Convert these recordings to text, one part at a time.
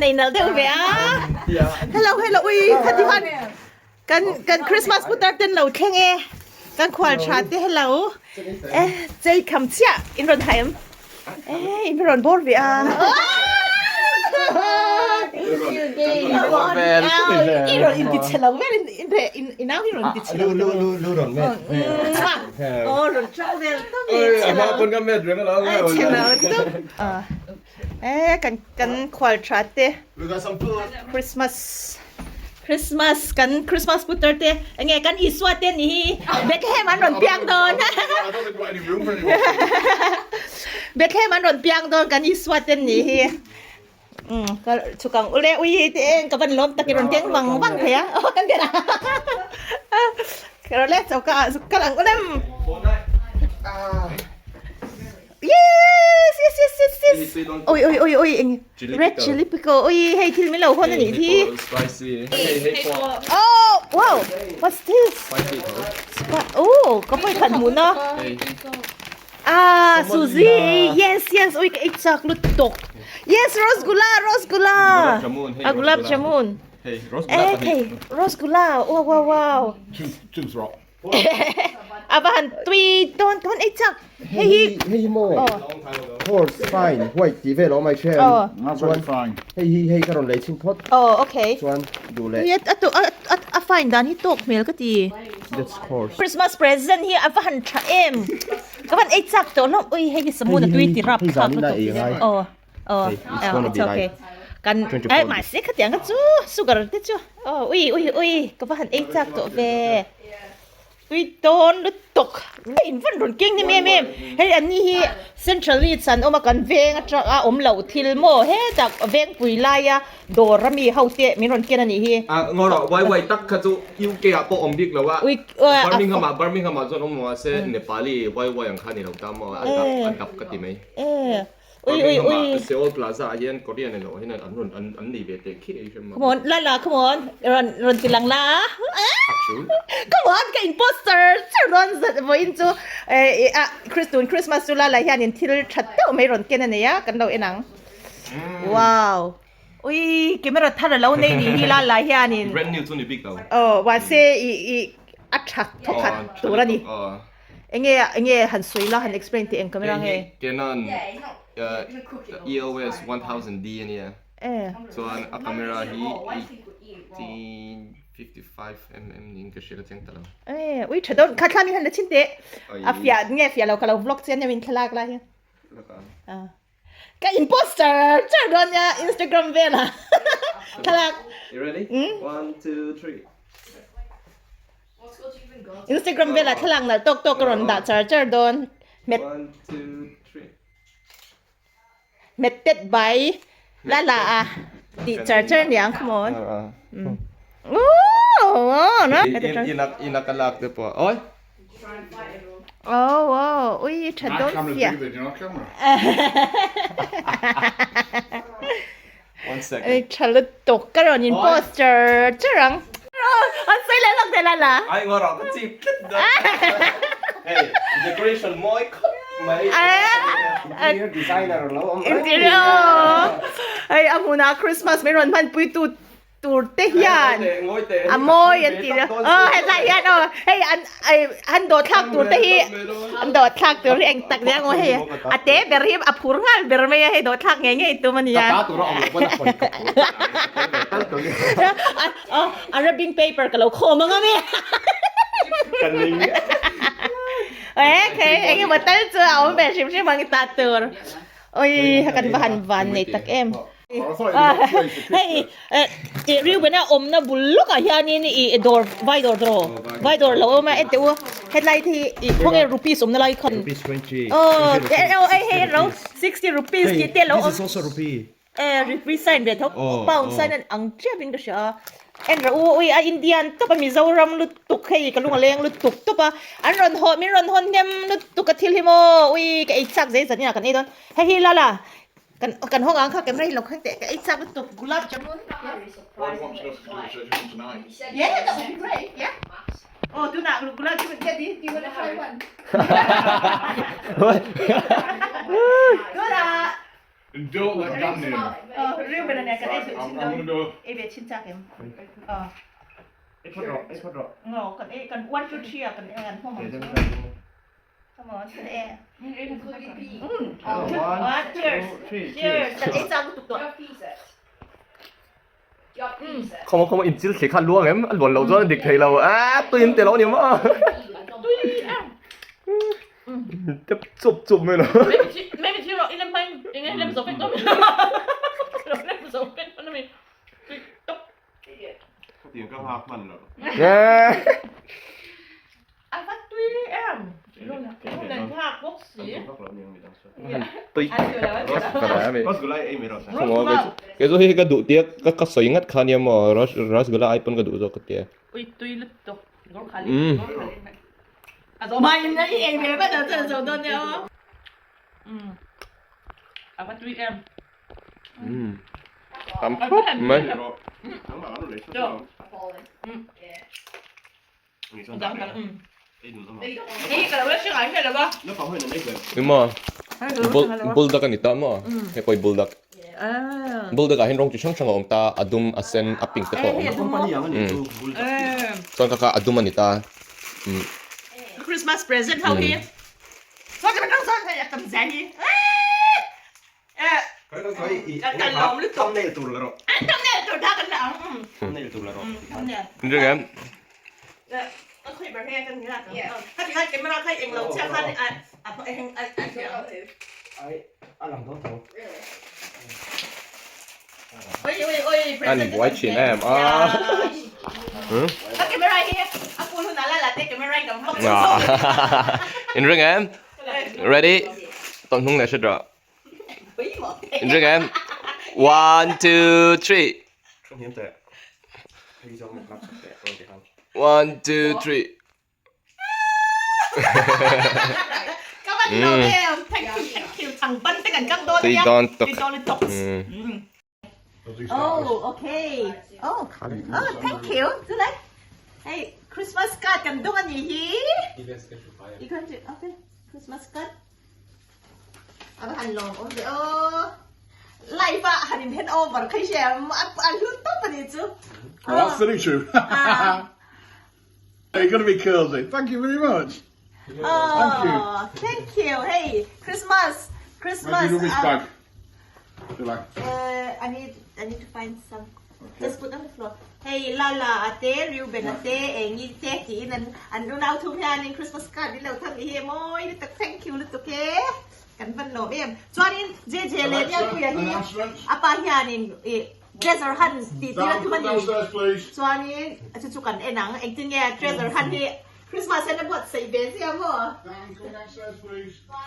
nei nalh deuh ve a. Hello hello ui khati khan kan kan Christmas putar ten lo thleng e. Kan khual tha te hello. E chei kham chiah in rawn hai em. E in rawn bawr ve a. I rawn in ti chhe lo vel in in in nau hi rawn ti chhe lo. Lu lu lu rawn met. Oh rawn tang vel tawp e. A hma pawn ka met reng alawm. Chhe lo tawp. E kan kan khual tha te Christmas Christmas kan Christmas putar te enge kan Isua te ni hi Bethlehem an rawn piang dawn Bethlehem an rawn piang dawn kan Isua te ni hi um ka chhuk ang ule ui te eng ka van lawm tak i rawn keng vang vang thei a aw kan biak a kher le choka ah zuk kal ang ulem Yes, yes, yes, yes, yes. Oi, oi, oi, oi, eng red chili pickle. Oi, hei thil min lo hawn anih hi. Spicy. Hei, hei pawh. Oh, wow. What's this? Spicy tho. Oh, ka pawi khat hmuh na. Hei. Ah, Suzy. Yes, yes. Oi, ka ei chak lutuk. Yes, rosgula, rosgula. Gulab jamun. Hei, Ah, gulab jamun. Hei, rosgula. Eh, hei, rosgula. Wow, wow, wow. Choose rock. A va han tui dawn ka van ei chak. Hei hi. Hei hi maw horse fine white tih vel a awm ai ṭhen. Chuan hei hi hei ka rawn lei chhin phawt. Oh okay. Chuan duh leh. Hei a a a fine dan hi tawk hmel ka ti. That's horse. Christmas present hi a va han tha em. Ka van ei chak tawh hlawm. Ui hei hi samun a tui ti rap thlak lutuk. Oh. Oh it's okay. Kan eh mahse khatiang kha chu sugar te chu oh ui ui ui ka va han ei chak tawh ve. Tui tawn lutuk in van rawn keng ni em em hei an ni hi central hi chan awm a kan veng atang a awm loh thil maw hetah vengpui laia dawr ami ho te min rawn ken a nih hi. A ngaw rawh wai wai tak kha chu UK ah pawh awm bik lo a Birmingham ah Birmingham ah chuan awm lo mahse Nepali wai wai ang kha ni lo ta maw a dap a dap ka ti mai. Ui ui ui. Seoul Plaza ah hian Korean eng loh hian an rawn an an nei ve teh khi ei hrem a. Come on, Lala, come on. Rawn rawn ti lang la. Come on, ka imposter chu rawn zat vawiin chu eh a Christun Christmas chu Lala hianin thil tha deuh mai rawn ken a nei a, kan lo en ang. Wow. Ui, camera thar a lo nei ni hi Lala hianin. Brand new chu ni bik lo. Oh, mahse i i a tha thawkhat tur a ni. Enge enge han sawi la han explain teh eng camera nge? Hei hi Canon EOS 1000D a nia. Chuan a camera hi 1855mm niin ka hria ka chiang ta lo. E ui tha dawn kha thla min han la chhin teh. A fiah nge fiah lo ka lo vlog chian nia min thlalak lai hian. Ka imposter char dawn nia Instagram velah thlalak. You ready? One, two, three. Instagram velah thlalak nalh tawk tawk ka rawn dah char char dawn. Hmet hmet tet bai la la a tih char char niang come on. Ooh na. Ina ka lak te pawh oi. Oh wow ui tha dawn sia. One second. Ei tha lutuk ka rawn in post char char ang. An sawi leh lawk teh la la. Ai ngaw rawh ka chip tlat dawn. Hei decoration mawi khawp mai. Interior designer lo awm reng. Interior hei a hmunah Christmas mai rawn hmanpui tu tur te hian a mawi an ti aw hetlai hian aw hei an an dawh thlak tur te hi an dawh thlak tur hi eng tak nia ngaw hei a te ber hi a phur nghal ber mai a hei dawh thlak ngei ngei tum a nia a wrapping paper ka lo khawm ang ami okay eng emaw tal chu a awm ve hrim hrim ang i ta tur oi kan va han van nei tak em. Hei eh Reuben-a awmna bul lawkah hianin ih dawr vai dawr dawr vai dawr lo awm a enteh u hetlai te hi ih khawnge rupees awmna lai khan aw hei hei ro sixty rupees tih te lo awm eh rupee sign ve tho pound sign ang tep in ka hria a en rawh u ui a Indian tawp a Mizoram lutuk hei ka lung a leng lutuk tawp a an rawn haw min rawn hawn hnem lutuk a thil hi maw ui ka ei chak zai zan inah kan ei dawn hei hi lala Kan kan hawng ang kha camera hi lo kheng teh ka ei chak lutuk gulab jamun. Yeah, that would be great. Yeah. Oh, tuna gulab jamun. Yeah, do you, do you want to try one? Tuna. And don't let Dan near me. Oh, Reuben nen kan ei duh chin dawn. Ei ve chin chak em? Aw. Ngaw kan ei kan one two three ah kan ei kan hmawm ang chu. Come on, kan ei. One, cheers. Cheers. Kan ei chak lutuk tawh. Khawma khawma in chil thli kha a luang em? A luan loh chuan a dik thei lo. Aaa tui in ti lo a ni maw? Tui em. Tep chup chup mai lo. Maybe thi rawh i lem hmain eng nge lem zo vek dawn mi. Lem zo vek dawn a mi. Tui tawp. Khatiang ka nghak hman lo. A va tui em. Lun nghak bawk si. Tui. Kei chu hei ka duh tia ka sawi ngat kha nia maw rasgula ai pawn ka duh zawk ka tia. Ui tui lutuk. A zo mai in i ei ve vat a chuan a zo dawn nia aw. A va tui em. Tam khawp mai. Emaw buldak a ni ta maw hei pawh hi buldak buldak ah hian rawng chi hrang hrang a awm ta a dum a sen a pink te pawh a awm chuan kha kha a dum a ni ta. Christmas present ho hi An buai thin em a. In ring em? Ready? Tawn hnung leh hret rawh. In ring em? One, two, three. One, two, three. Tui dawn tuk. Oh, okay. Oh, oh, thank you. Hey, Christmas card kan dawng a nih hi. Okay, Christmas card. A va han lawm awm ve aw. Live a han in hand over kha i hria em? A hlu tawp a nih chu. Oh, that's very true. You're gonna be curly. Thank you very much. Oh, thank you. Thank you. Hey, Christmas. Christmas. Where's your rubbish bag? I need I need to find some. Just put on the floor. Hei Lala a te, Reuben a te, Engi te tiin an an unau thum hianin Christmas card in lo tham hi e mawi lutuk thank you lutuk e kan van lawm em. Chuanin JJ leh Nialpuia hi a pa hianin ih treasure hunt tih tir a tum a ni. Chuanin chu chu kan en ang engtin nge treasure hunt hi Christmas hian a buatsaih ve zia maw.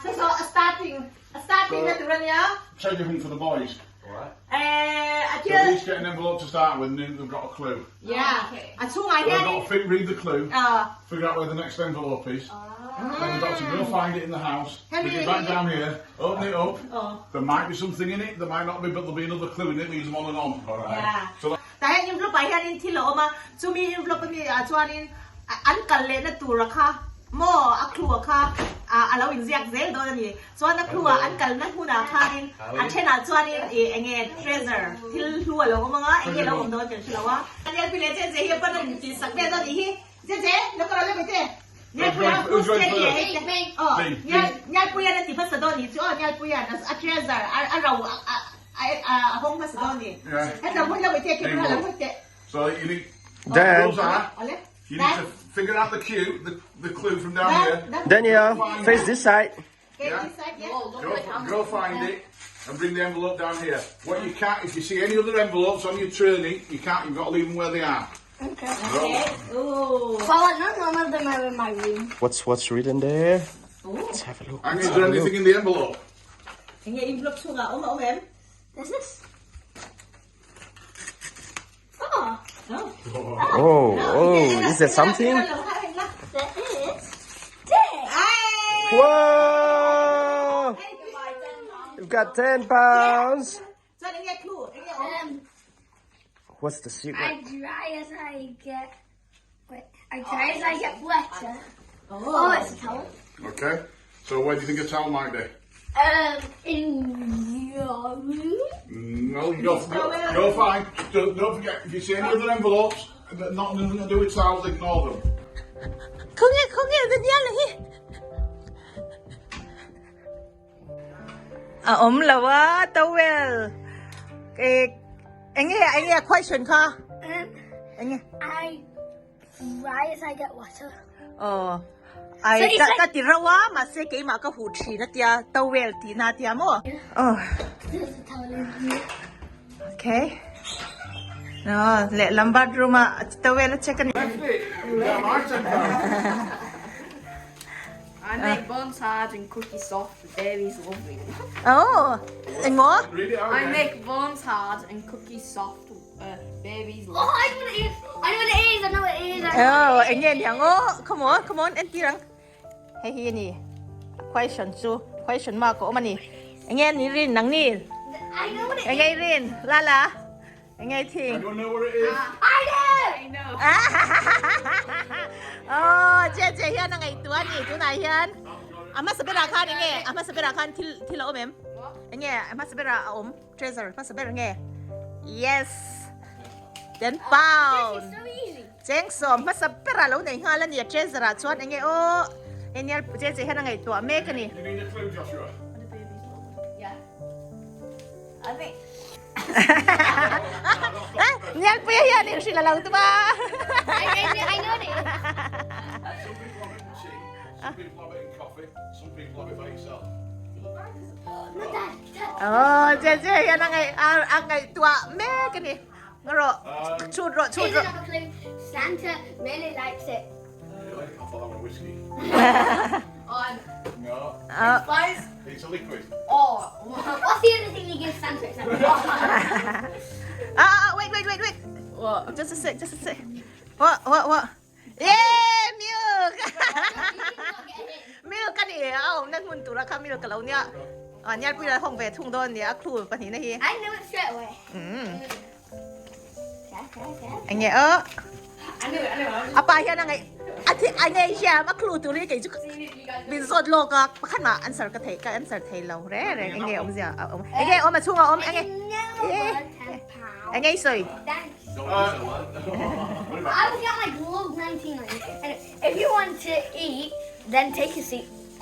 So so a starting A starting na tur a nia. Treasure hunt for the boys. Eh, a So thil. each get an envelope to start with and then they've got a clue. Yeah. A chungah They've hianin. got to fi- read the clue, Ah. figure out where the next envelope is. Then they've got to go find it in the house, Henry, bring it back Henry. down here, open it up. Oh. There might be something in it, there might not be, but there'll be another clue and it leads them on and on. All right. Yeah. So that Tah hian envelope ah hianin thil a awm a, chumi envelope ami ah chuanin an kal lehna tur a kha Maw a clue kha a lo inziak zel dawn a ni. Chuan a clue ah an kalna hmunah khanin a thenah chuanin ih enge treasure thil hlu a lo awm ang a, enge a lo awm dawn kan hre lo a. Lianpui leh Jeje hi a pan a tih sak vel dawn nih hi. Jeje, lo ka rawn la mai che. Lianpuia who's Jeje hei te. Aw, Nialpuian a ti hmasa dawn nih chu aw, Nialpuian a treasure a ro a hawng hmasa dawn ni. Hetlam hun lo mai che, camera lam hawi teh. So you need Dan. Rules are you need to figure out the cue, the, the clue from down here. Daniel, face this side. Yeah. Go, go find it and bring the envelope down here. What you can't, if you see any other envelopes on your journey, you can't. You've got to leave them where they are. Okay. Okay. Ooh. Well, not none of them are in my room. What's what's written there? Let's have a look. And is there anything in the envelope? Envelope chungah awm a awm em? There's this. Oh. Oh, oh, is there something? There is this. Whoa! You've got 10 pounds. What's the secret? I dry as I get. Wait, I dry as I get wetter. Oh, it's a towel. Okay. So where do you think a towel might be? Um, in your room. No, you go, go, go find. Don't, don't forget, if you see any other envelopes that not nothing to do with towels, ignore them. Khawnge khawnge Daniel hi a awm lo a towel eh enge enge a question kha enge I dry as I get wetter. Oh ai ka ka ti rau a mahse keimah ka huh thin a tia towel tihna a tia maw oh okay no lehlam bathroom a towel a check a ni. I make buns hard and cookies soft, babies love me. Oh engmaw? I make buns hard and cookies soft, uh, babies love Oh, I know what it is. I know what it is. I know what it is. I know Oh eng nge niang aw come on come on entir ang hei hi a ni question chu question mark a awm a ni eng nge ni rin nang ni I know what it eng nge i rin lala Eng nge thing? Anyone know where it is? I know! I know. Oh, che che hian a ngaihtuah a ni tunah hian a hmasa berah khan eng nge a hmasa berah khan thil thil a awm em? Eng nge a hmasa berah a awm treasure hmasa ber nge? Yes! Ten pound! Cheng sawm hmasa berah lo nei nghal a ni a treasure ah chuan eng nge aw eng nge che che hian a ngaihtuah mek a ni. You need a clue, Joshua? Yeah. I think Nialpuia hian in hrilh a lo tum a. I know it. Some people have it in tea, some people have it in coffee, some people have it by yourself. Oh, che che hian a ngaih a ngaihtuah mek a ni. Ngaw rawh, chhut rawh, chhut rawh. Santa really likes it. Really? I thought that was whiskey. No. Spice. It's a liquid. Oh. What's the other thing you give Santa? It's like, Ah, ah, wait, wait, wait, wait. What? Just a sec, just a sec. What, what, what? Yeah, milk. Milk a ni a awmna hmun tura kha milk a lo nia. Ah, Nialpui la hawng ve thung dawn nia, a clue pahnihna hi. I knew it straight away. Mm. Eng nge aw. A pa hian a ngaih a thi a ngei hiam a clue tur hi kei chu min zawt lawk a pakhat mah answer ka thei ka answer thei lo reng reng eng nge awmzia a awm eng nge awm a chhungah awm eng nge eng nge i sawi.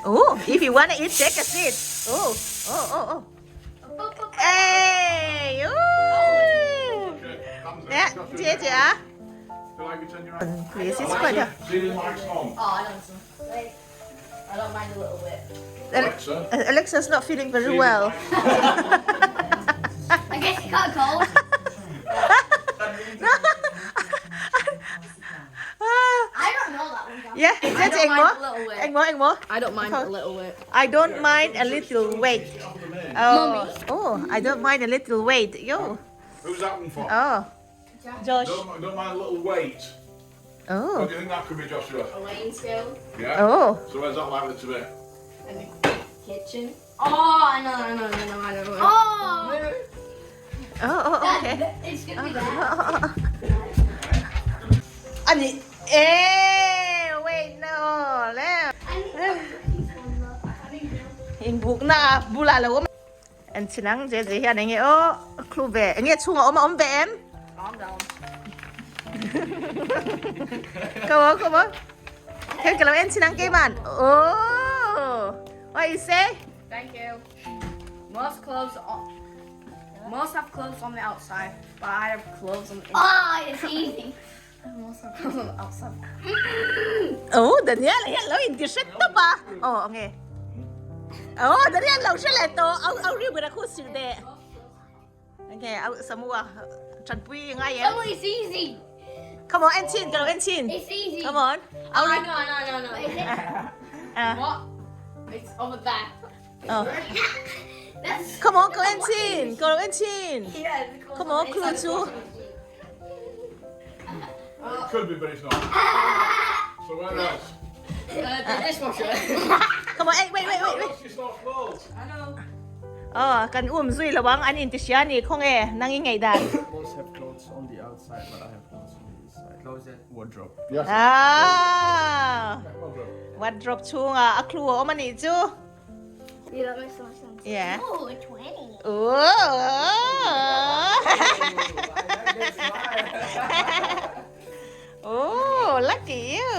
Oh if you wanna eat take a seat oh oh oh oh. Ey! Nè, chị chị á. Please, it's quite a... I don't mind a little bit. Alexa. Alexa's not feeling very well. I guess you got a cold. I don't know that one. Yeah, I chị don't eng mind maw? a little bit. Eng maw, eng maw? I don't mind a little bit. I don't mind a little wait. Oh, oh, I don't mind a little wait. Yo. Who's that one for? Oh. Josh. Don't, don't mind a little wait. Oh. What do you think that could be, Joshua? A weighing scale. Yeah. Oh. So where's that likely to be? In the kitchen. Oh, I know, I know, I know, I know. Oh. Oh, oh, okay. It's gonna be there. Ani eh wait no le. Inbukna a bulah lo awm an chinang je je hian enge aw clue ve enge chhungah awm a awm ve em? Calm down. Come on come on. Hei ka lo en chinang keiman. Oh. What you say? Thank you. Most clothes on, most have clothes on the outside, but I have clothes on the inside. Oh, it's easy. Most have clothes on the outside. Oh, Daniel hian lo inti hret tawp a. Oh, nge. Oh, Daniel lo hre leh tawh. Au au ri ber a khu sir deh. Nge, au Samua tanpui ngai em. Oh, it's easy. Come on, en chin, ka lo en chin. It's easy. Come on. Oh, I know, I know, I know, I know. Is it? What? It's over there. Oh. That's Come on, go en chin, go en chin. Yeah, the clothes Come on on, the clue inside. chu. It could be, but it's not. So where else? Uh, the dishwasher. Come on, hey, wait, wait, wait, wait. It's not clothes. I know. Oh, kan um zui lo ang an in ti hria ni khawng e nang i ngaih dan. Most have clothes on the outside, but I have clothes on the inside. Closet. Wardrobe. Yes. Ah, Wardrobe. wardrobe chhungah a clue a awm a nih chu. Yeah, that makes so much sense. Yeah. Oh, 20. Oh. Oh, lucky you.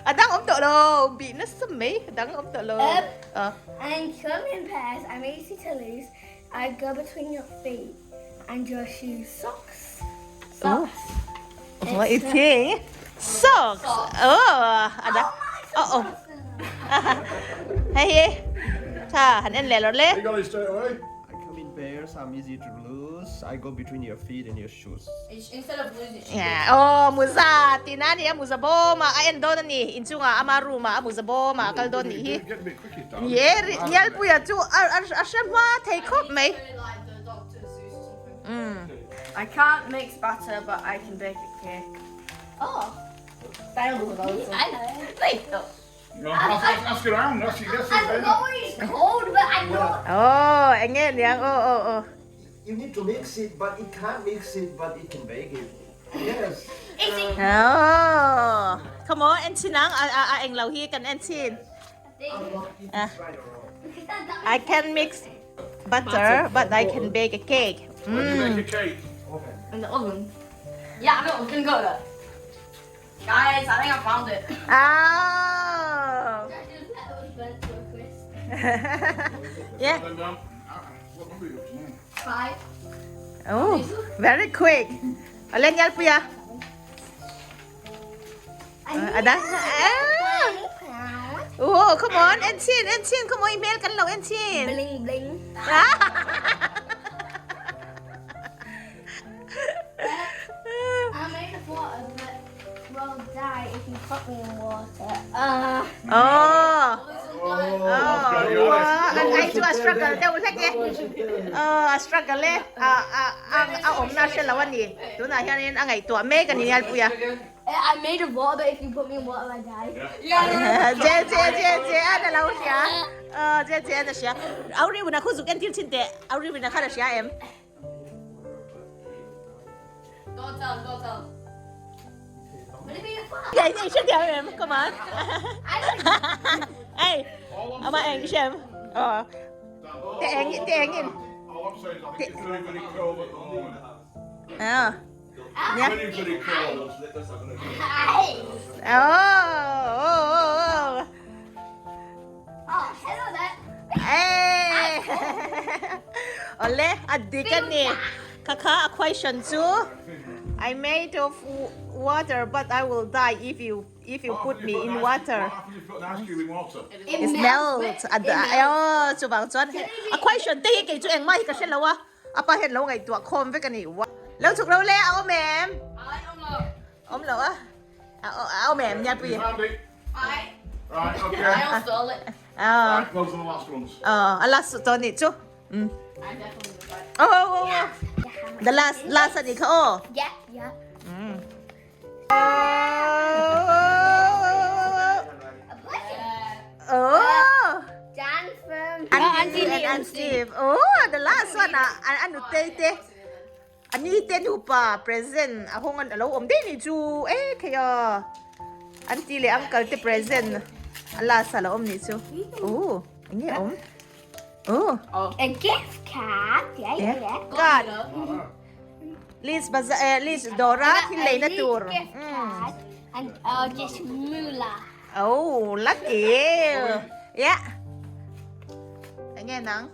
A dang awm tawh lo, bih nasa mai, a dang awm tawh lo. Um, and come in pairs, I'm easy to lose. I go between your feet and your shoes. Socks. Socks. Oh, what is he? Socks. Oh, a dang. Oh, oh. Hei hi. Tha, han en leh lo le. You got it straight away. I come in pairs, I'm easy to lose. I go between your feet and your shoes. Instead of losing, she Yeah. Oh, muza tina ni a muza bawm a, a en dawn a ni. Inchungah ama room ah a muza bawm a, a kal dawn nih hi. Get a bit quicker, Dan. Ye, Nialpuia chu a a hre hma thei khawp mai. Umm. I can't mix batter but I can bake a cake. Oh. I know. No, ask, ask around, ask your guesses. I forgot what it's called, but I know. Oh, eng nge niang oh oh oh. You need to mix it, but it can't mix it, but it can bake it. Yes. It's a Oh. Come on, en chin ang a a a eng lo hi kan en chin. thing. Because that, that I can mix butter, but I can bake a cake. When you make a cake. In the oven. Yeah, I know, we can go there. Guys, I think I found it. Oh. that was burnt to a crisp. Yeah. Then down. What number are you up to now? Five. Oh, very quick. Alen yal puya. Ada. Ah. Oh, come on, en chin, en chin, come on, email kan lo en chin. Bling bling. I'm made of water, but will die if you put me in water. Oh. Oh, Oh, wow. An ai chu a struggle deuh hlek e. Oh, a struggle e. A a a a awmna hre lo a ni. Tunah hianin a ngaihtuah mek a ni Nialpuia. I'm made of water, but if you put me in water, I die. Je je je je a na lo hria. Oh, je je a na hria. Auri wina khu zuk entir chin teh. Auri wina kha na hria em. Don't tell, don't tell. Hei hei hre thiam em, come on. Ei, ama eng hre em. Oh. Te eng te eng in. All I'm saying is I think it's very, very cold at the moment. Ah. Yeah. Very, very cold. Oh, oh, oh, oh. Oh, hello there. Hey. Ole, a dik a ni. Kha kha a question chu. I made of water but I will die if you if you put me in water. What happens if you put an ice cube in water? It melts. A oh, chuvang chuan a question te hi kei chu engmah hi ka hre lo a. A pa hian lo ngaihtuah khawm vek a ni. Lo chuk lo le a awm em? Awm lo a. A awm em nia pui. Found it. I Right, okay. I stole it. Ah. Right, those are the last ones. Ah, a last tawh nih chu. I definitely would like. Oh, oh, oh. The last last a nih kha aw. Yeah, yeah. Oh. Oh. Dan from Auntie and Aunt Steve. Oh, the last one ah. An anu te te. Ani te nupa present a hawng an alo awm daih nih chu e thei a. Auntie leh uncle te present a last a lo awm nih chu. Oh, eng nge awm? Oh. A gift card. Yeah, yeah, yeah. Card. Liz baza eh Liz dawra thil leina tur. Gift card and just moolah. Oh, lucky. Yeah. Eng nge nang?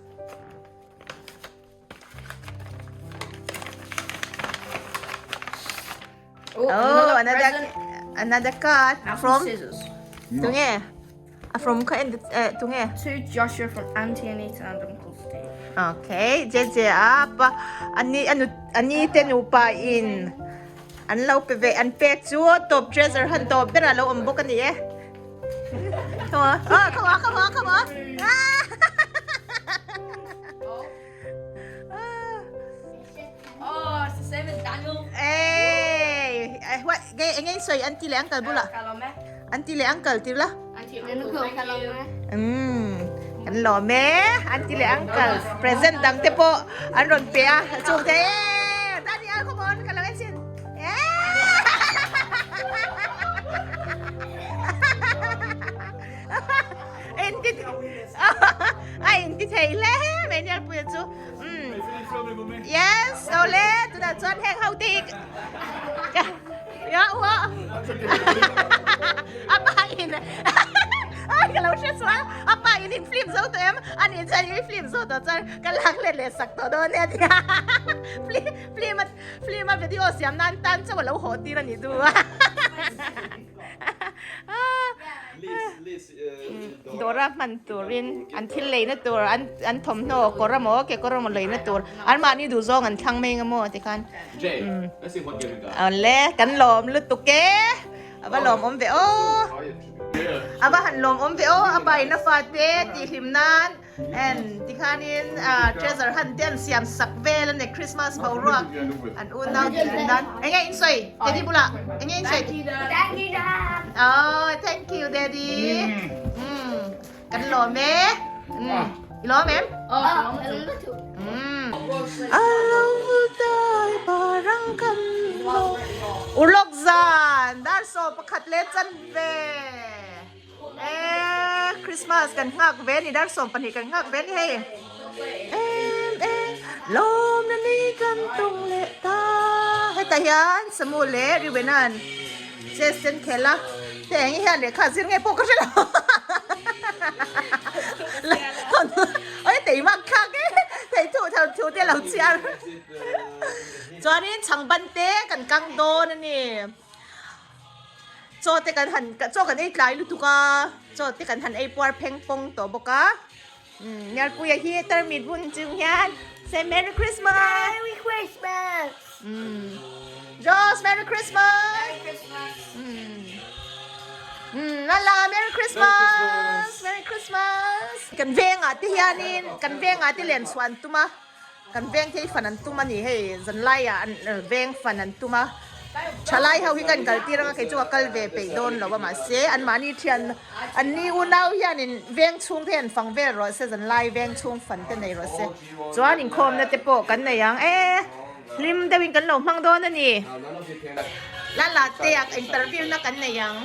Oh, Oh, another another card from scissors. tunge. Ah, from kha en eh tunge. To Joshua from Auntie Anita and Uncle Steve. Okay, je je a pa ani anu ani te nupa in an lo pe ve an pek chu top treasure han top ber a lo awm bawk a ni e. Come on, oh, come on, come on, come on. Ah! Oh, it's the same as Daniel. Ê, what, nghe nghe soi auntie leh uncle bula. Kalome. Auntie leh uncle tir la. Auntie and Uncle, thank you. Umm, kan lawm e, auntie leh uncle present dang te pawh an rawn pe a, chung te e Daniel come on ka lo en chin A inti thei hle mai Nialpuia chu. Umm. Yes, awle tunah chuan heng ho te hi Ya ua. A pa in Ai ka lo hre chuan a pa in in film zo tawh em? Ani chuan i film zo tawh chuan ka lak let leh sak tawh dawn e a ti a. Film a film a video siam nan tan chauh a lo haw tir a ni du a. Dawra hman turin an thil leina tur an an thawmhnaw kawr emaw kekawr emaw leina tur anmahni duh zawng an thlang mai anga maw tikhan awle kan lawm lutuk e a va lawmawm ve aw a va han lawmawm ve aw a pa in a fate tihhlim nan En tikhanin treasure hunt te an siam sak vel a ni Christmas boruak an unau tih hlim nan enge in sawi daddy bulah enge in sawi Thank you dad Oh thank you daddy um kan lawm e um i lawm em Oh um Urlawk zan dar saw pakhat leh chan ve. Eee Christmas kan nghak ve ni dar 12 kan nghak ve ni hei em em lawm na ni kan tung leh ta hetah hian Samu leh Reubena'n chess te an khel a te eng hian lehkha zir nge pawh ka hre lo oi teimak thlak e thei thu tho thu te lo chhiar chuanin chhangban te kan kang dawn a ni. Chaw te kan han chaw kan ei tlai lutuk a chaw te kan han ei puar pheng pawng tawh bawk a umm Nialpuia hi tarmit bun chung hian say Merry Christmas Merry Christmas umm Josh Merry Christmas Merry Christmas umm umm Lala Merry Christmas Merry Christmas kan vengah te hianin kan vengah te len chhuah an tum a. Kan veng te hi fan an tum a ni hei zanlaiah an veng fan an tum a thalai ho hi kan kal tir anga kei chu ka kal ve peih dawn lo a mahse anmahni thian anni unau hianin veng chhung te hian fang vel rawh se zanlai veng chhung fan te nei rawh se chuan inkhawmna te pawh kan nei ang e hlim deuhin kan lo hmang dawn a ni lala te ah interview na kan nei ang.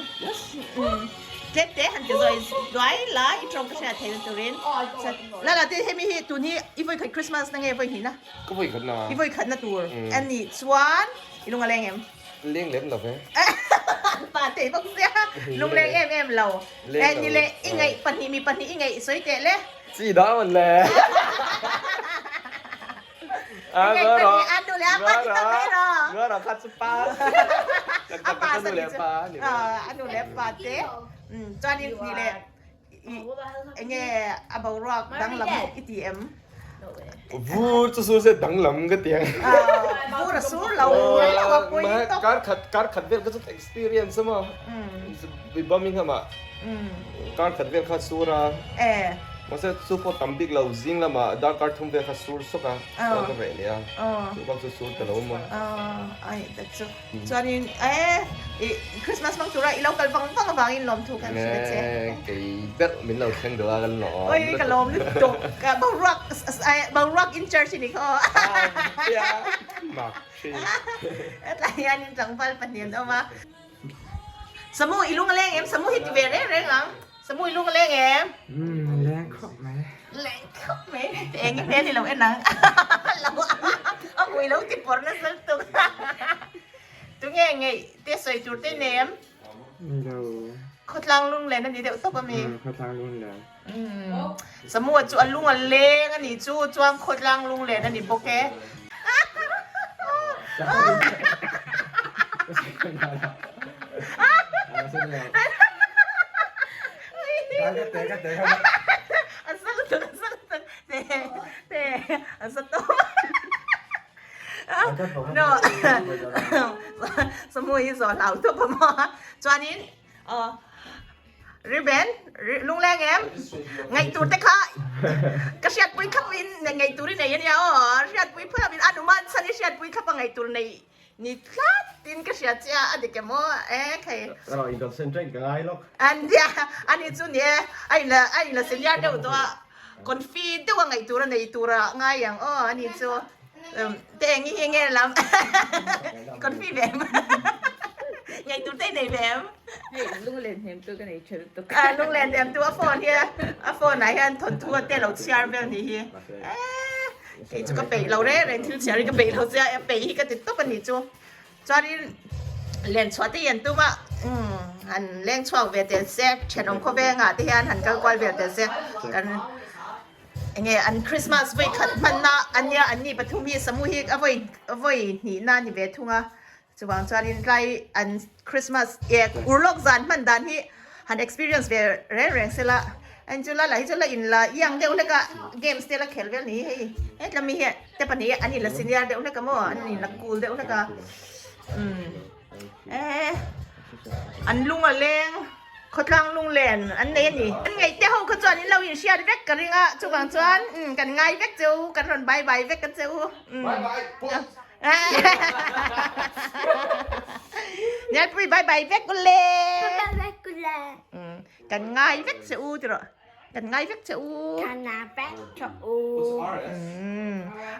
Tlem te han ti zawi duai la i tawng ka hriat theihna turin. La la te hemi hi tun hi i vawi khat Christmas na nge vawi hnih na? Ka vawi khat na. I vawi khat na tur a nih chuan i lung a leng em? Leng lem lo ve. Pa tei bawk sia lung leng em em lo. Leng lo. Ni le i ngaih pahnih mi pahnih i ngaih sawi teh le. Chi dah man le. Vur chu sur se danglam ka ti ang. Vur a sur lo Kar khat kar khat vel ka chu experience a maw. Birmingham ah kar khat vel kha sur a. Mahse chu pawh tam bik lo zing lamah darkar thum vel kha sur sawk a chuan ka reh leh a chu bak chu sur ta lo maw. Ai tak chu chuanin e i Christmas hmang tura i lo kal vang vang avangin lawmthu kan hrilh a che. Kei ber min lo thleng duh a kan lawm. Oi ka lawm lutuk boruak boruak in church i ni kha aw. Mak thin. Hetlai hianin tlangval pahnih an awm a. Samu i lung a leng em? Samu hi ti ve reng reng ang. Samu i lung a leng em? Umm leng khawp mai. Leng khawp mai. Ti eng i hmel i lo en ang. Lo a hmui lo ti pawr nasa lutuk. Tunge ngeih te sawi tur te nei em? Ni lo. Khawtlang lunglen a ni deuh tawp ami? Umm khawtlang lunglen. Umm Samu a chu a lung a leng a nih chu chuan khawtlang lunglen a ni bawk e. Samu hi zawh hlau tawp a maw chuanin Riben lungleng em ngaihtur te kha ka hriatpui khap in ngaihtur i nei ania aw hriatpui phap in a numan chhan i hriatpui khap a ngaihtur nei ni tlat tin ka hria che a a dik em aw e khei Ka rawn in concentrate ka ngai lawk. Ania ani chu ni e a in la a in la senior deuh tawh a confi deuh a ngaihtur a nei tur a ngai ang aw ani chu te eng hi nge lam confi ve em. Ngei tur te i nei ve em? Hei lunglen hnem tu ka nei tha lutuk. A lunglen hnem tu a phone hi a phone ah hian thawnthu a te lo chhiar vel ni hi. Eee kei chu ka peih lo reng reng thil chhiar hi ka peih lo sia a peih hi ka ti tawp a nih chu. Chuanin len chhuah te hi an tum a umm han leng chhuak ve tel se thenawm khawvengah te hian han kal kual vel tel se kan Enge an Christmas vawi khat hmanna a nia an ni pathum hi Samu hi a vawi a vawi hnihna a ni ve thung a chuvang chuanin tlai an Christmas eh urlawk zan hman dan hi han experience ve reng reng se la an chu la lah hi chu la in la iang deuh hlek a games te la khel vel ni hi hei hetla mi hi te pahnih an in la senior deuh hlek a maw an in la cool deuh hlek a umm. Eh, an lung a leng, khawtlang lunglen an nei a ni. An ngaihte ho kha chuan in lo inhriat vek ka ring a, chuvang chuan kan ngai vek che u, kan rawn bye bye vek a che u. Bye bye, pawh. Nialpui bye bye vek u le. Bye bye vek u le. Kan ngai vek che u tiraw. Kan ngai vek che u. Kan ngai vek che u.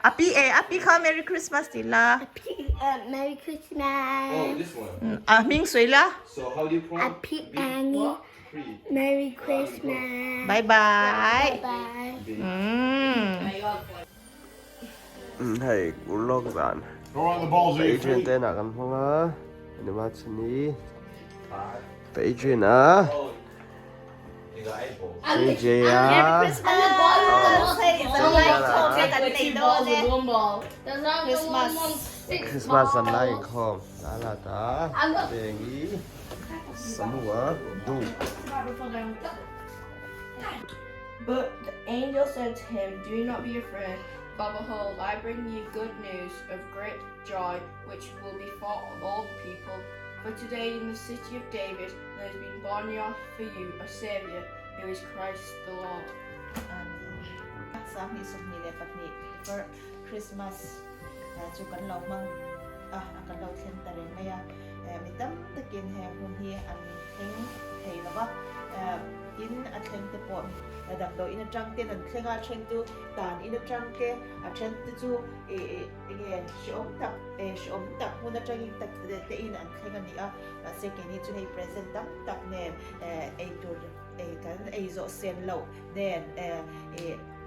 A pi e, a pi kha Merry Christmas ti la. A pi Merry Christmas. Oh, this one. A hming sawi la. So how do you A pi Annie. Merry Christmas. Bye bye. Bye bye. Hei urlawk zan Adrian te inah kan hmang a Nima chhani Pa Adrian a JJ a Christmas zan lai inkhawm la ta Dengi Samu a Du But the angel said to him, Do not be afraid, for behold, I bring you good news of great joy, which will be for all the people. For today in the city of David there has been born for you a Saviour, who is Christ the Lord. 22 for Christmas chu kan lo hmang a, a kan lo thlen ta reng mai a. Mi tam takin he hun hi an thleng thei lo va, tin a thleng te pawh damdawi in atang ten an thleng a, a then chu tan in atang te, a then te chu enge hreawm tak hreawm tak hmun atangin tak te in an thleng a ni a, mahse keini chu hei present tam tak nen eitur kan ei zawh sen loh nen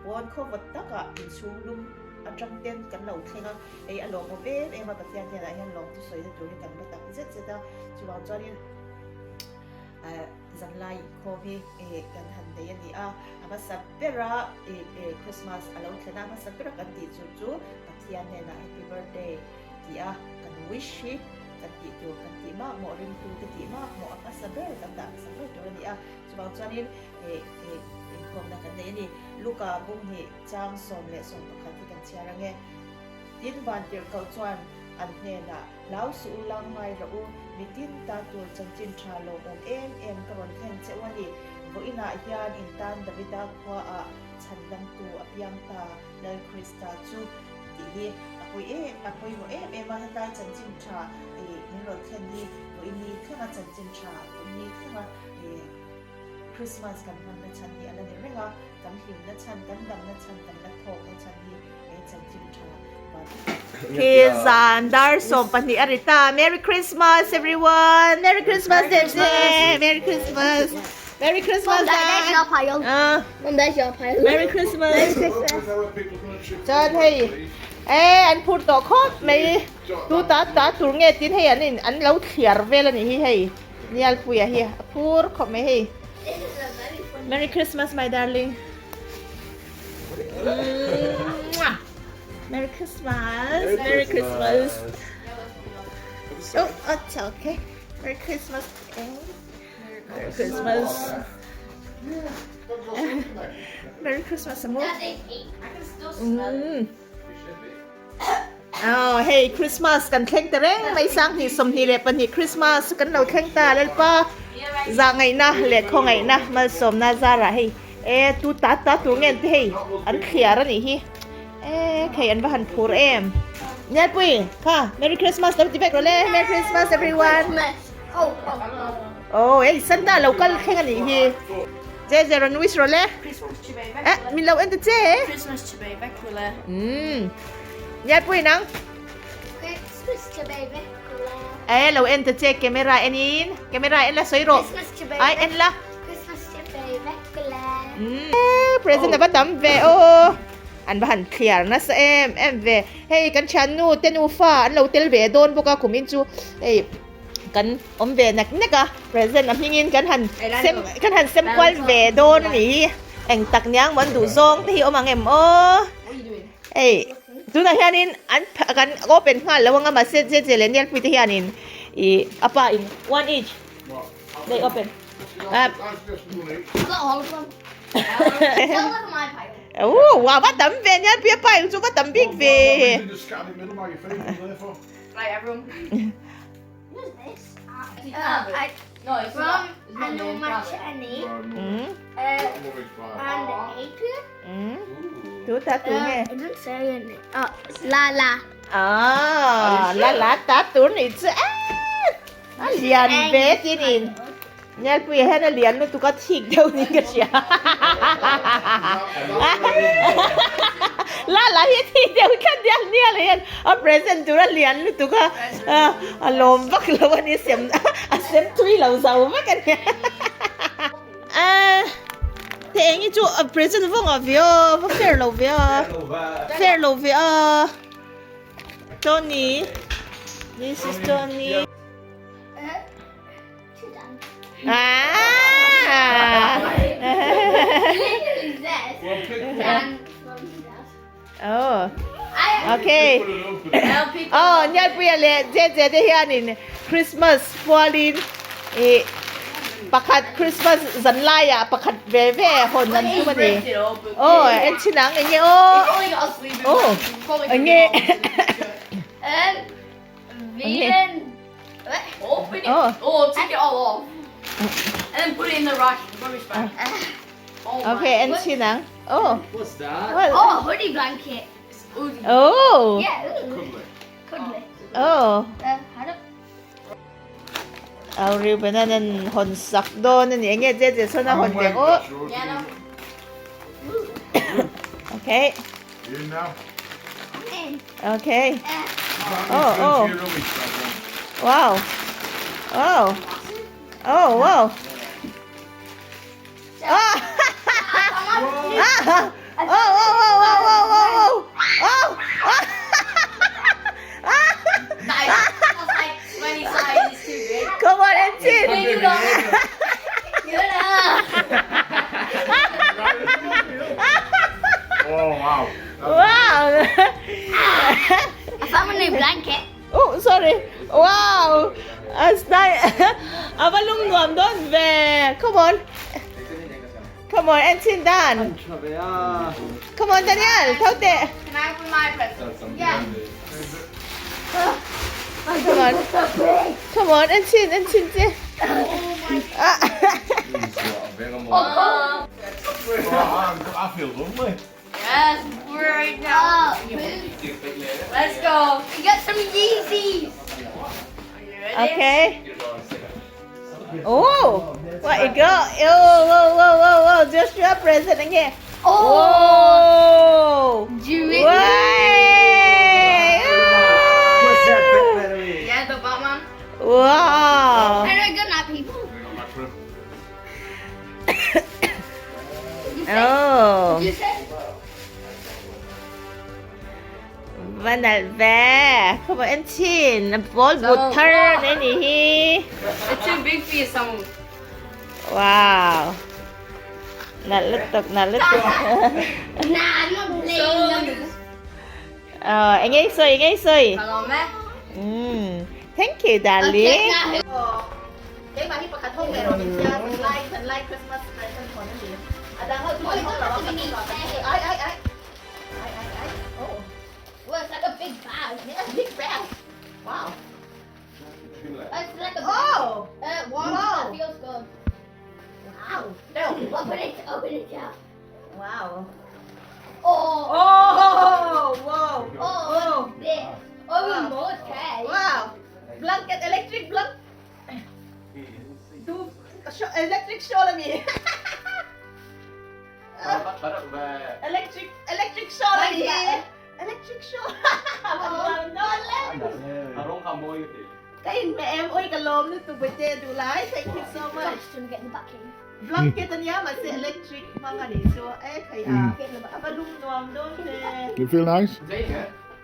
pawn khawvawt takah inchhung lum atang ten kan lo thleng a, hei a lawmawm em em a, Pathian hnenah hian lawm thusawi na tur hi kan va tak zet zet a, chuvang chuanin zanlai inkhawm hi kan han nei a ni a, a hmasa bera Christmas a lo thlen a, a hmasa bera kan tih chu chu Pathian hnenah Happy Birthday tih a kan wish hi kan tih tur kan tih makmawh ringtute tih makmawh a hmasa ber kan dah hmasa ber tur a ni a, chuvang chuanin inkhawmna kan nei a ni. Luka bunghnih chang 11 hi kan chhiar ang e. Tin Vantirhkoh chuan an hnenah, Hlau suh u lang ngai rawh u, mitin ta tur chanchin tha lawmawm em em ka rawn thlen che u a ni. Vawiinah hian in tan Davida khuaah chhandamtu a piang ta, Lal Krista chu tih hi a pawi em a pawimawh em em a, hetlai chanchin tha ih min rawn thlen hi vawiini thlenga chanchin tha vawiini thlenga ih Christmas kan hmanna chhan hi a la ni reng a, kan hlimna chhan, kan damna chhan, kan la thawkna chhan hi he chanchin tha van Khi zan dar 12 a ri ta. Merry Christmas everyone. Merry Christmas Dede. Merry Christmas. Merry Christmas Mom, there's your pile. Mom, there's your pile. Merry Christmas. Chuan hei e an phur tawh khawp mai. Tu ta ta tur nge tin hei an in an lo thliar vel a nih hi hei. Nialpuia hi a phur khawp mai hei. Merry Christmas my darling. Merry Christmas. Merry Christmas. Oh, it's okay. Merry Christmas. Merry Christmas. Merry Christmas Samu. Oh, hei Christmas kan thleng ta reng mai 2022 Christmas kan lo thleng ta Lalpa za ngaihna leh khaw ngaihna malsawmna zarah hei e tu ta ta tur ngen te hei an thliar a nih hi e khei an va han phur em Nialpui kha Merry Christmas lo ti vek rawh le Merry Christmas everyone Oh hei Santa lo kal thleng a nih hi Che che rawn wish rawh le Eh min lo en ta che Christmas chibai vek rawh le Umm Nialpui nang Christmas chibai vek rawh le. Eh lo en ta che camera en in camera en la sawi rawh. Ai en la. Umm present a va tam ve aw. An va han thliar nasa em em ve. Hei kan thiannu te nufa an lo tel ve dawn bawk a kum in chu hei kan awm ve nek nek a present a hmingin kan han sem kan han sem kual ve dawn a ni hi. Eng tak niang maw an duh zawng te hi awm ang em aw. Hei tunah hianin an kan open nghal lo anga mahse je je leh Nialpui te hianin ih a pa in one each they open oh wow va tam ve Nialpui a pa in chu va tam bik ve. Tu ta tu nge. La la. Ah, la la ta tu ni chu a. A lian ve tin in. Nialpui hian a lian lutuk a thik deuh niin ka hria. La la hi thik deuh tlat nia Niala hian a present tur a lian lutuk a a lawm vak lo a ni sem a sem thui lo zo vek a nia. Te eng hi chu a present vawng ah ve a va fair lo ve a fair lo ve a Tony this is Tony. Ah! Oh. Okay. Oh, Nialpuia leh Jeje te hianin Christmas pualin i pakhat Christmas zan laiah pakhat ve ve hawn an tum a ni. Oh, en chin ang enge aw. Oh, enge. Vegan. Open it. Oh. oh, take it all off. And then put it in the rush, rubbish bag. Oh okay, and Chinang. Oh. What's that? What? Oh, a hoodie blanket. It's hoodie. Oh. Yeah. Cuddly. Cuddly. Oh. I don't. Au riu banan hon sak dawn ani enge je je sona hon deng o. Yeah, no. Okay. You in now? Okay. Oh, oh. Wow. Oh. Oh, wow. Ah. Ah. Oh, oh, oh, oh, oh, oh, oh. Oh. That's like 20 sizes too big. Come on, Entin. Oh, wow. Wow. I found a new blanket. Oh, sorry. Wow. As nice. Ava lung nuam dawn ve. Come on. Come on, Entin Dan. Come on, Daniel. Tho teh. Can I open my present? Yeah. Come on. Come on, Entin, Entin che. Oh, I feel lovely. Yes, right now. Let's go. We got some Yeezys. Are you ready? Okay. Oh, what you got? Oh, whoa, whoa, whoa, whoa. Just your present again. Oh. Oh. Do it. What's that Way. Batman away? Yeah, the Batman. Wow. Hello, good night, people. Oh. You said Vanal ve. Come on, Entin. Ball butter nè hi. It's too big for you, someone. Wow. Nalutog, nalutog. Nah, I'm not playing numbers. Ờ, anh ấy xui, anh ấy xui. Hello, man. Thank you, darling. Okay, now who? Cái mà hi pakhat hong meron siya like like Christmas present ko na din. Adang ho, Oh, it's not like a mini Ay ay ay. Ay ay ay. Oh. Well, it's like a big bag. Yeah, big bag. Wow. It's like a Oh. Warm. Wow. That feels good. Wow. Open it. Open it up. Wow. Oh. Oh, wow. Oh. What's this? Oh, remote okay. Wow. Blanket, electric blanket. Do electric shawl ami. Electric electric shawl ami. Electric shawl. Ka inhmeh em oi ka lawm lutuk bawihte duh lai thank you so much. Blanket ania mahse electric hmang a nih chu e thei a a va lum nuam dawn ve. You feel nice?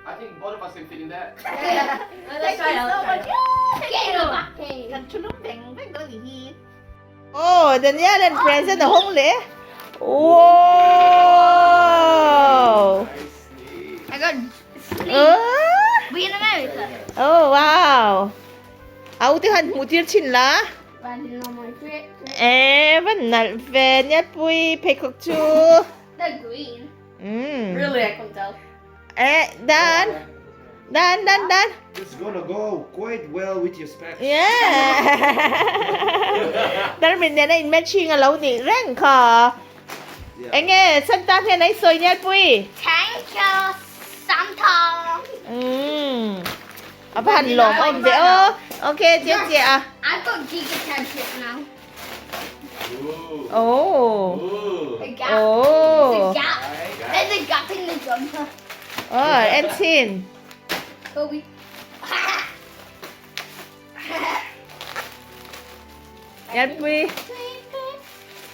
I think both of us can fit in there. Thank you so much. Thank you. Kan thu lum veng veng dawn nih hi. Oh, Daniel an present a hawng leh. Wow. I got sleep. Oh. We in America. Oh, wow. Au te han hmuh tir chin la. E van nalh ve Niatpui pheikhawk chu. They're green. Mm. Really, I can't tell. Eh, Dan. Dan, Dan, Dan. It's gonna go quite well with your specs. Yeah. Darmin nena in matching a lo nih reng kha. Enge Santa hian ai sawi Niatpui. Thank you, Santa. Mm. A va han lawm awm ve aw. Ok, che che a. I've got Giga Championship now. Oh. A gap. Oh. There's a gap. There's a gap in the jumper. Oh, en chin. Kobe. Niatpui.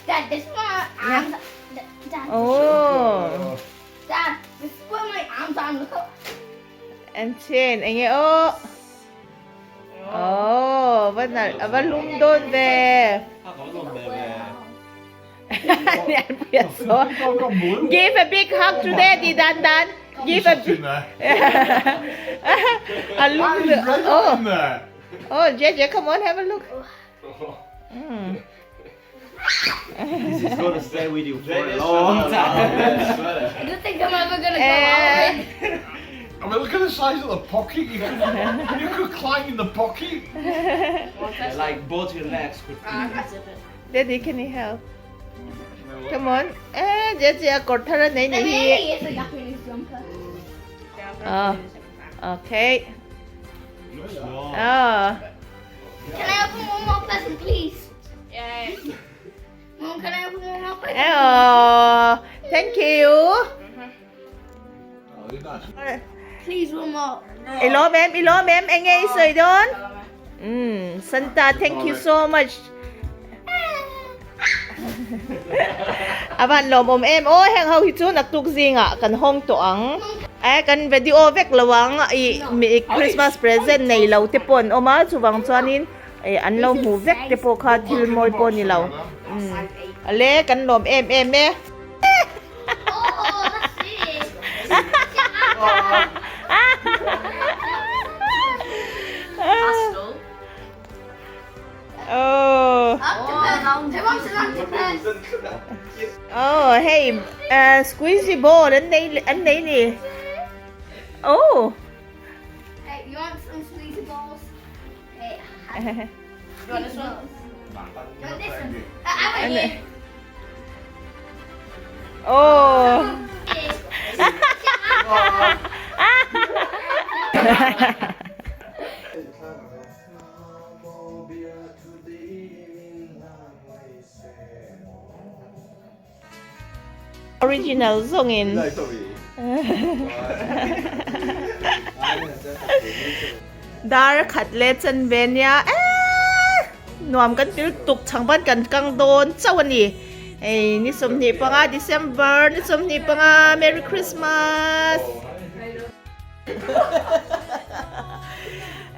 Dad, this is my arms. Dad, Oh. Dad, this is where my arms are. Look up. En chin, enge aw. Oh, va nalh, a va lum dawn ve. Give a big hug to daddy, Dan Dan. Give a big... A lum Oh. Oh, JJ, come on, have a look. This is gonna stay with you for a long time. I don't think I'm ever gonna go out of it. I mean, look at the size of the pocket. You could, you could climb in the pocket. Yeah, like both your legs could fit. Daddy, can you help? Come on. Eh, JJ, a kawr thar a nei There ni hi. really is a gap in his jumper. Oh, okay. Oh. Can I open one more present, please? Yeah. Mom, can I open one more present? Oh, thank you. Please, one more. I lawm em, i lawm em, enge i sawi dawn? Umm, Santa, thank you so much. A van lawmawm em aw, heng ho hi chu naktuk zingah kan hawng tawh ang. Eh, kan video vek lo ang, i mi Christmas present nei lo te pawh an awm a, chuvang chuanin eh an lo hmu vek te pawh kha thil mawi pawh a ni lo. Umm, ale kan lawm em em e. Oh. Oh, hei uh, squeezy ball an nei an nei ni. Oh. Hey, you want some squeezy balls? Hey, You want this one? you want this one? I want you. Oh. Original zawngin. Dar khat leh chan ve nia eee nuam kan til tuk changban kan kang dawn chauh a ni. Hei ni 25 December ni 25 Merry Christmas.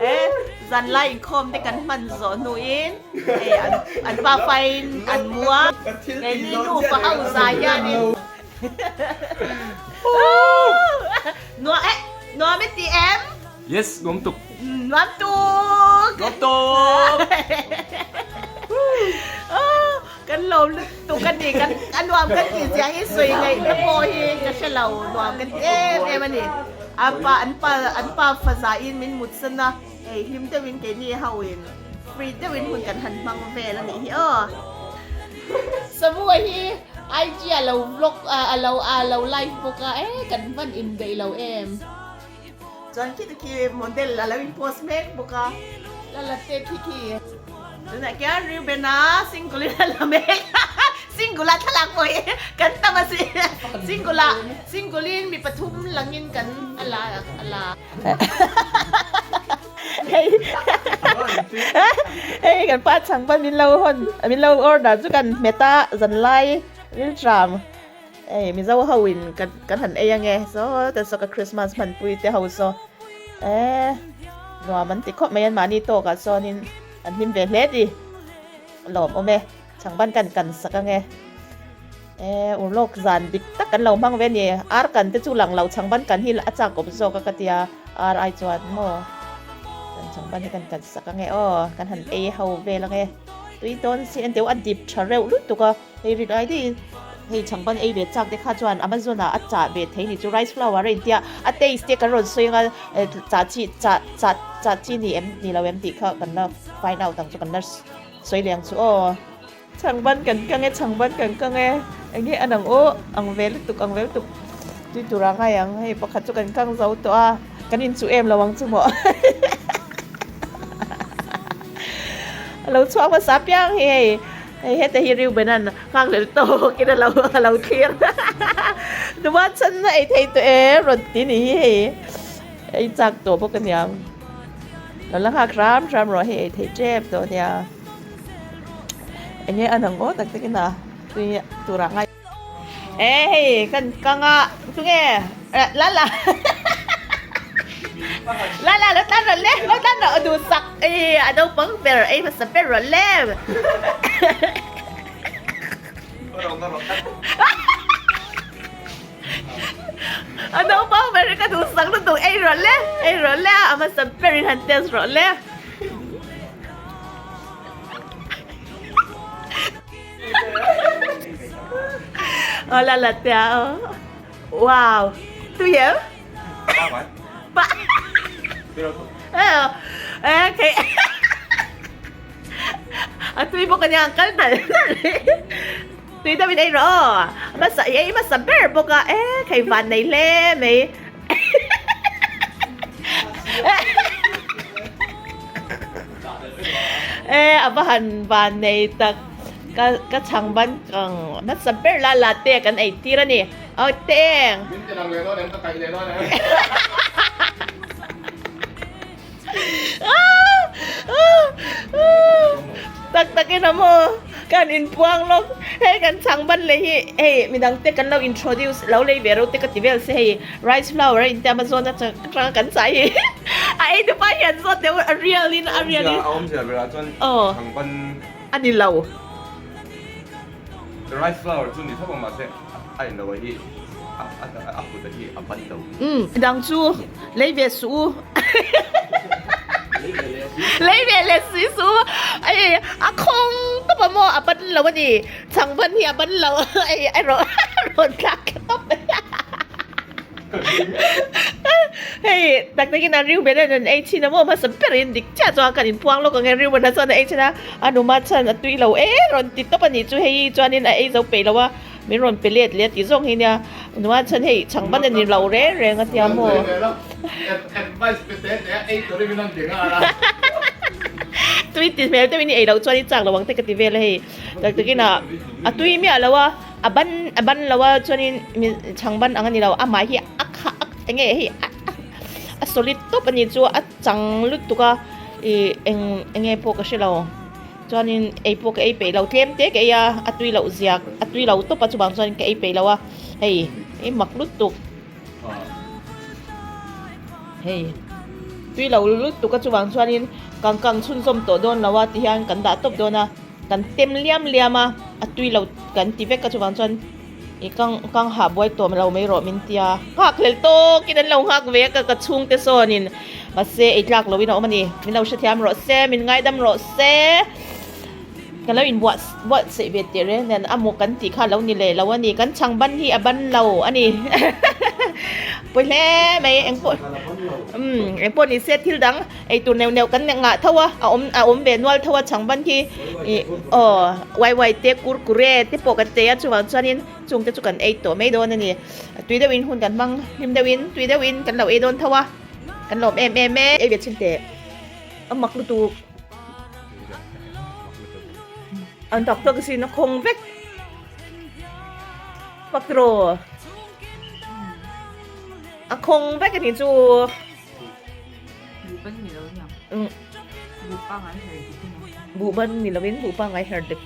E zan lai inkhawm te kan hman zawh hnuin hei an an pa fain an mu a keini nupa ho zai hianin nuam eh nuam i ti em? Yes nuam tuk. Nuam tuk. Nuam tuk. Kan lo lutuk a ni, kan a nuam kan tih zia hi sawi ngaih na pawh hi ka hre lo, nuam kan ti em em a ni. A pa an pa an pa fa zahin min mut san a, hei hlim deuhin keini ho in free deuhin hun kan han hmang vel a nih hi aw. Samua hi IG a lo vlog a lo a lo live bawk a, e kan van indaih lo em. Chuan khi khi model a lo in post mek bawk a, la la te khi khi. Tunah khian Reuben-a single in a la mek a, single a thlalak pawh hi kan tam a si, single ah single in mi pathum langin kan a la a la. Hei hei kan pa chhang pan min lo hawn min lo order chu kan hmet a zanlai rilṭam hei mizo ho in kan kan han ei ange saw te saw ka Christmas hmanpui te ho saw eh nuam an ti khawp mai an mahni tawkah sawnin an hlim ve hle ti lawm awm e chhangban kan kan sak ange. E urlawk zan dik tak kan lo hmang ve a ni. Ar kan te chu lang lo chhangban kan hi a chak awm zawk a ka tia. Ar ai chuan maw kan chhangban hi kan kan sak ange aw kan han ei ho vel ange. Tui dawn si en teu a dip tha reuh lutuk a. Hei rin ai deuhin hei chhangban ei ve chak te kha chuan Amazon ah a chah ve thei ni chu rice flour a intia a taste te kan rawn sawi anga chah chi chah chah chah chi ni em ni lo em tih kha kan la find out ang chu kan la sawi leh ang chu aw. Chhangban kan kang e, chhangban kan kang e, enge an ang aw, ang ve lutuk, ang ve lutuk tui tur a ngai ang, hei pakhat chu kan kang zo tawh a, kan inchuh em lo ang chu maw a lo chhuak hmasa piang hi hei, hei heta hi Reuben an nghakhlel tawk in a lo a lo thlir numa chhan a ei thei tawh e rawn ti ni hi hei, ei chak tawh bawk aniang, lo la nghak hram hram rawh hei ei thei tep tawh ania. Enge an ang aw tak tak in a tui tur ah ngai. E hei kan kang a tunge la la la la lo tan rawh le lo tan rawh a duh sak e a naupang ber ei hmasa ber rawh le. A naupang ber hi ka duh sak lutuk ei rawh le ei rawh le a hmasa ber in han test rawh le. Ờ là là tèo. Wow. Tôi hiểu. Ba. Ờ. Ờ cái A tui bawk ania kal nal nal. Tui deuhin ei rawh aw. A hmasa i ei hmasa ber bawk a e khei van nei hle mai. E a va han van nei tak ka ka chhang ban kang hmasa ber la la te kan ei tir a ni. Aw teng. Min ti lang leh dawn em ka kaih leh dawn em. Tak takin a maw kan inpuang lawk hei kan chhang ban leh hi hei midang te kan lo introduce lo lei ve ro te ka ti vel se hei rice flour a inti amazon atanga kan chai hi a ei tu pa hian zawt deuh a real in a real in a awmzia berah chuan chhang ban a ni lo rice flour chu ni thlap ang mahse a in lo a hi a kut a hi a ban lo. Midang chu lei ve suh u. Lei ve leh si suh u. Ei a khawng tawp a maw a ban lo a ni. Chhang ban hi a ban lo ei a rawn thlak tawp mai. Hei tak takin a Reuben an an ei thin a maw hmasa berin dik chiah chuan kan inpuang lawk ang e Reuben a chuan a ei thin a a numa chhan a tui lo e rawn ti tawp a nih chu hei chuanin a ei zo peih lo a. Min rawn pe let leh a tih zawng hi nia, nua chuan hei chhang ban a ni lo reng reng a tia maw. Tui ti hmel deuhin i ei loh chuan i chak lo ang te ka ti vel a hei, tak takin ah a tui miah lo a, a ban a ban lo a chuanin chhang ban ang a ni lo, amah hi a kha eng nge hei a solid tawp a ni chu a chang lutuk a ih eng eng nge pawh ka hre lo. Chuanin ei pawh ka ei peih lo tlem te ka ei a, a tui loh ziak, a tui lo tawp a chuvang chuan ka ei peih lo a, hei ei mak lutuk hei tui lo lutuk a chuvang chuanin kang kang chhunzawm tawh dawn lo a tihian kan dah tawp dawn a, kan tem liam liam a, a tui lo kan ti vek a chuvang chuan ih kang kang hah buai tawh lo mai rawh min tia, nghak hlel tawkin an lo nghak ve a ka ka chhungte sawnin. Mahse ei tlak loin a awm a ni. Min lo hrethiam rawh se, min ngaidam rawh se. Kan lo inbuah buatsaih ve teh reng nen a maw kan tih kha a lo ni leh lo a ni. Kan chhang ban hi a ban lo a ni. Pawi hle mai engpawh umm engpawh ni se thil dang ei tur neuh neuh kan ngah tho a, a awm a awm ve nual tho a chhang ban khi ih aw wai wai te kurkure te pawh kan chei a chuvang chuanin chung te chu kan ei tawh mai dawn a ni. Tui deuhin hun kan hmang hlim deuhin tui deuhin kan lo ei dawn tho a. Kan lawm em em e. Ei ve chhin teh. A mak lutuk. An tak tak sin a khawng vek. Patro. A khawng vek a ni chu. Buh ban ni lovin buh pangngai her dik.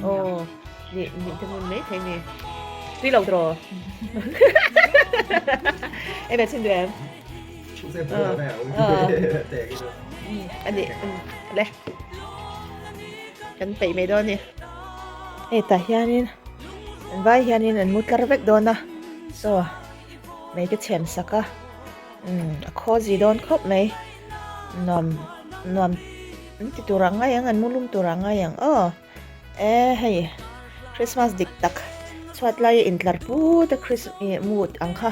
Aw ni ni te mun mai thei ni. Tui lo tiraw? Ei ve chhin duh em? Ani le kan peih mai dawn a ni. Hei tah hianin an vai hianin an mu tlar vek dawn a saw mei te chhem sak a. Umm a khaw zi dawn khawp mai nuam nuam an ti tur ang ngai ang an mu lum tur ang ngai ang aw e hei Christmas dik tak chhuat laia intlar put a Chris ih mood ang kha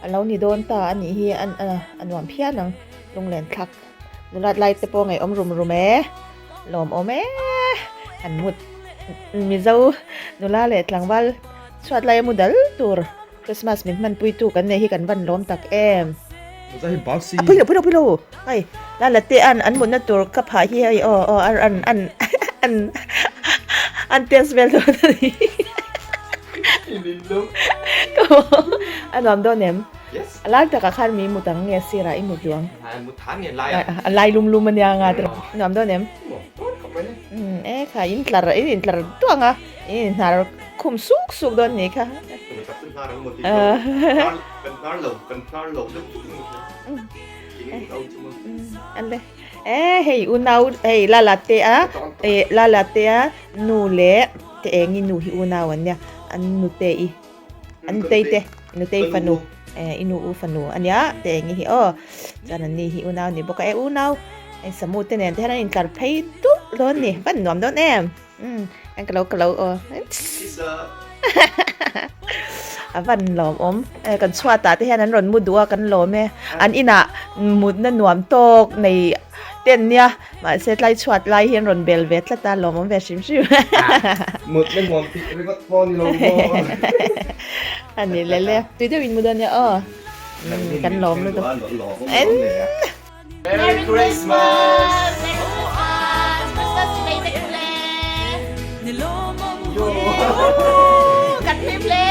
a lo ni dawn ta a nih hi a a nuam phian ang lunglen thlak nulat lai te pawh ngaihawm rum rum e lawmawm e an mut Mizo nula leh tlangval chhuat laia mu dal tur. Christmas min hmanpuitu kan nei hi kan van lawm tak em. A pui lo pui lo pui lo hei la la te an an mutna tur ka phah hi hei aw aw an an an an test vel dawn a ni a nuam dawn em a lai takah khan mi mut ang nge sirah i mut duh ang a lai lum lum a nia nga te nuam dawn em e kha in tlar in intlar tuang a. I hnar khum suk suk dawn ni kha. E hei unau hei la la te a e la la te a nu leh te eng i nu hi unau an nia an nu te i an tei te nu tei fanu e i nu u fanu a nia te eng i hi aw chuan an ni hi unau ni bawk a e unau hei samu te nen te hian an intlar phei dup dawn ni van nuam dawn em. Umm an ka lo ka lo aw a van lawm awm kan chhuat ah te hian an rawn mu duh a kan lawm e an inah mutna nuam tawk nei te an nia mahse tlai chhuat lai hi an rawn bel ve tlat a lawm awm ve hrim hrim mutna nuam tih ringawt pawh ni lo maw a ni le le tui deuh in mu dawn nia aw kan lawm lutuk Merry Christmas! Kan hlim hle!